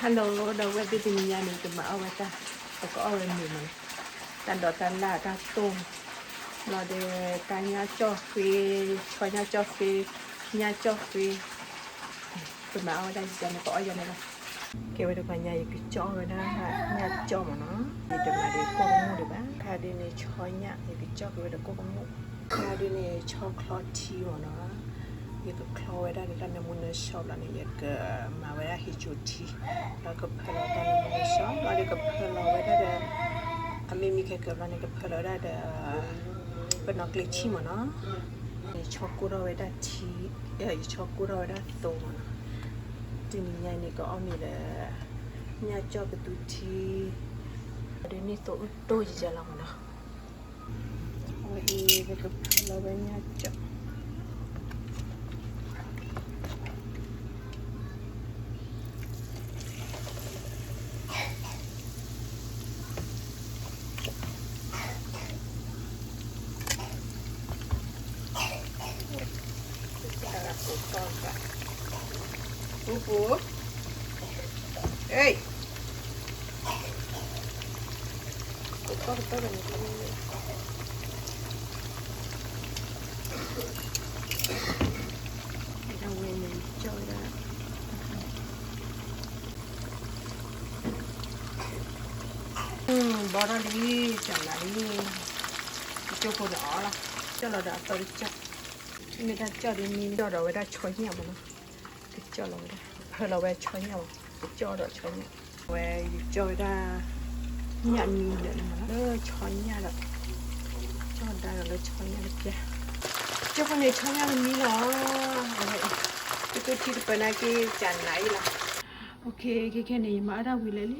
Hello ဒီပုၢ်ဝဲၢ်သ့ၣ် တနံၤညါန့ၣ် ကမၤအီၣ်ဝဲတၢ်, ပကအီၣ်ဝဲမ့ၤမး, တၢ်ဒိးတၢ်လၢ်တၢ်တိၢ်, လီၤဒီး တၢ်ညၣ်ကၠီၣ်ဃ့, ဆီညၣ်ကၠီၣ်ဃ့, ညၣ်ကၠီၣ်ဃ့, ကမၤအီၣ်ဝဲဒၣ်ယၤန့ၣ် ကအီၣ်ယၤန့ၣ်လီၤ. ကဲဝဲတပှၤညါ ယကကၠီၣ်အီၣ်ဝဲဒၣ် ညၣ်ကၠီၣ်မးနီၤ, ယတမၤဒီးကိၣ်ကမူၣ်ဒံးဘၣ်. ခါဒုန့ၣ် ဆီညၣ် ယကကၠီၣ်က့ၤဝဲဒီးကိၣ်ကမူၣ်, ခါဒုန့ၣ် ဆီချီထံမးနီၤ. ယကချီဝဲဒၣ်န့ၣ် တၢ်နၢမူနၢဆှီဘျီန့ၣ် ယကမၤဝဲဒၣ်ဟ့ၣ်ကၠိထံ, ဒီးကဖၢလီၤတၢ်နၢမူနၢဆှီ ဒီးကဖၢလီၤဝဲဒၣ်ဒီး အမ့ၢ်မံခဲကၢၤဘျီန့ၣ် ကဖၢလီၤဝဲဒၣ်ဒီး ပနီၣ်ကျ့ဆံၣ်မးနီၤ. ယဆီကိၢ်ထီၣ်ဝဲဒၣ်ထံ, ယဆီကိၢ်ထီၣ်ဝဲဒၣ်သိမးနီၤ. တနံၤညါန့ၣ် ကအီၣ်မ့ၤဒီး ညၣ်ကၠီၣ်ကသူထံ, ဒီးန့ၢ်သိအုၣ်တိၢ်ယကလီၤမးနီၤ. အဝဲအံၤ ပကဖၢလီၤဝဲညၣ်ကၠီၣ် ပူပူ, အဲ, ကတီၢ်ကတီၢ်န့ၣ် အဝဲန့ၣ်ကၠီၣ်ဝဲဒၣ်, ဘီထီၣ်လံ, ကၠီၣ်လံ, ကၠီၣ်ဖိန့ၣ်အီၣ်လီၤ, ကၠီၣ်လီၤဒီးအသီတကၠီၣ်, မ့ၢ်တၢ်ကၠီၣ်ဒ်မ့ၢ်ကၠီၣ်ဒီးဝဲဒၣ်ဆီညၣ်မးနီၤ, ကၠီၣ်လီၤဝဲဒၣ်, ဖၢလီၤဝဲဆီညၣ်မး, ကၠီၣ်ဒီးဆီညၣ်, အဝဲယကၠီၣ်ဝဲဒၣ် ညၣ်နံၤလၢာ်န့ၣ်မးနီၤ, လၢဆီညၣ်ဒီး, ကၠီၣ်ဒါဒီးလၢဆီညၣ်တကဲ, ကၠီၣ်ဖိန့ၣ်ဆီညၣ်တမံလီၤ, အဝဲ, ကသူထံတပၢၢ်နာ်က့ၤကၠးနၤအံၤလီၤ. ခဲခဲန့ၣ် ယမၤအါတၢ်ဝံၤလဲၣ်လံ,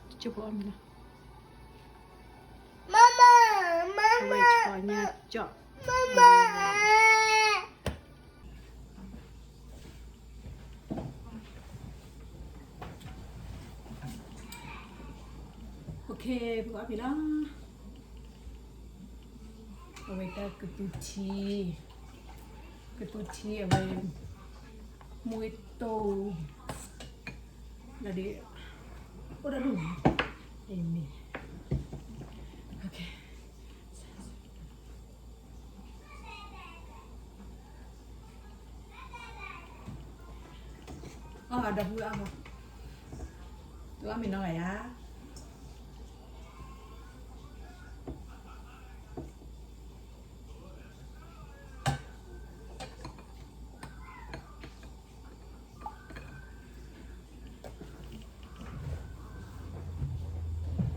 ဘျီဒုးပကအီၣ်မ့ၤလီၤ, ကၠီၣ်ဖိအီၣ်မ့ၤလီၤ. အဝဲဆီညၣ်ကၠီၣ်, ပကအီၣ်မ့ၤလီၤ, အဝဲတၢ်ကသူထံ, ကသူထံအဝဲ, မူဝဲတိၢ်, လီၤဒီး, အိၣ်ဒီးဒူၣ်, အမ့ၢ်, အီၣ်ဒီပုၢ်အီၣ်, သုအီၣ်မ့ၤနီၢ်ဂၤယၤ. တ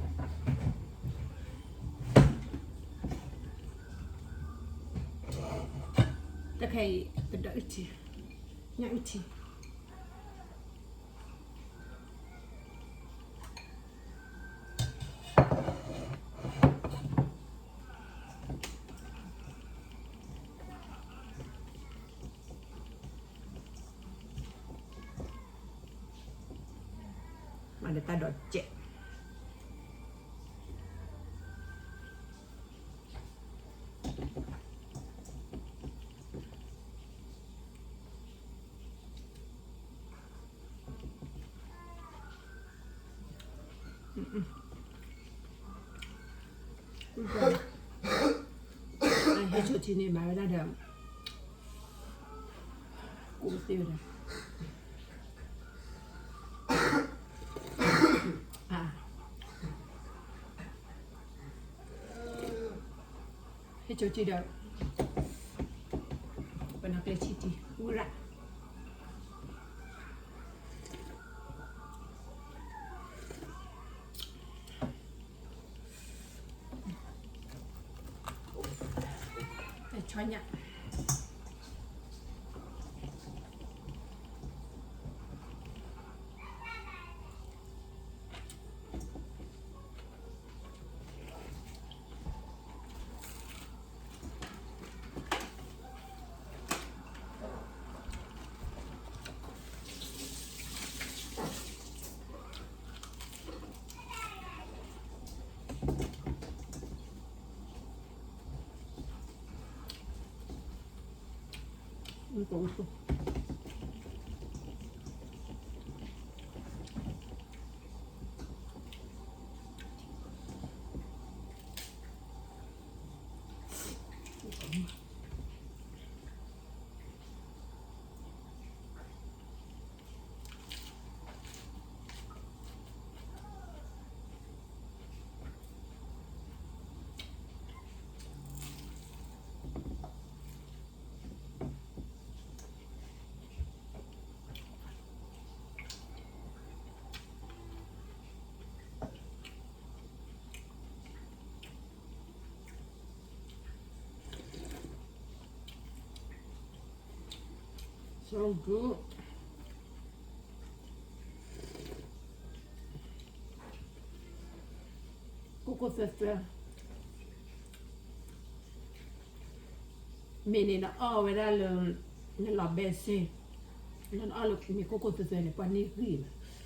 ၢ်ခဲအံၤ ပဒိးအုၣ်ထံ, ညၣ်အုၣ်ထံ. မၤဒီးတၢ်ဒိးစဲး. ဟဲဆိထံန့ၣ် မၤဝဲဒၣ်ဒီး ကူးသ့ဝဲဒၣ်. ဟဲဆိထံဒီး ပနီၣ်ကျဲဆံထံ ဝံရၣ်. ဆီညၣ်. မ့ၢ်ကအိၣ်ဆိ. So good. ကိၢ်ကိၢ်သွဲသွဲ မ့ၢ်န့ၣ်နအီၣ်ဝဲဒၣ်လၢ နလီၤဘဲစ့, လၢနအီၣ်လၢမ့ၢ်ကိၢ်ကိၢ်သွဲသွဲန့ၣ် ပှၤန့ၢ်ဂံၢ်ဘၣ်.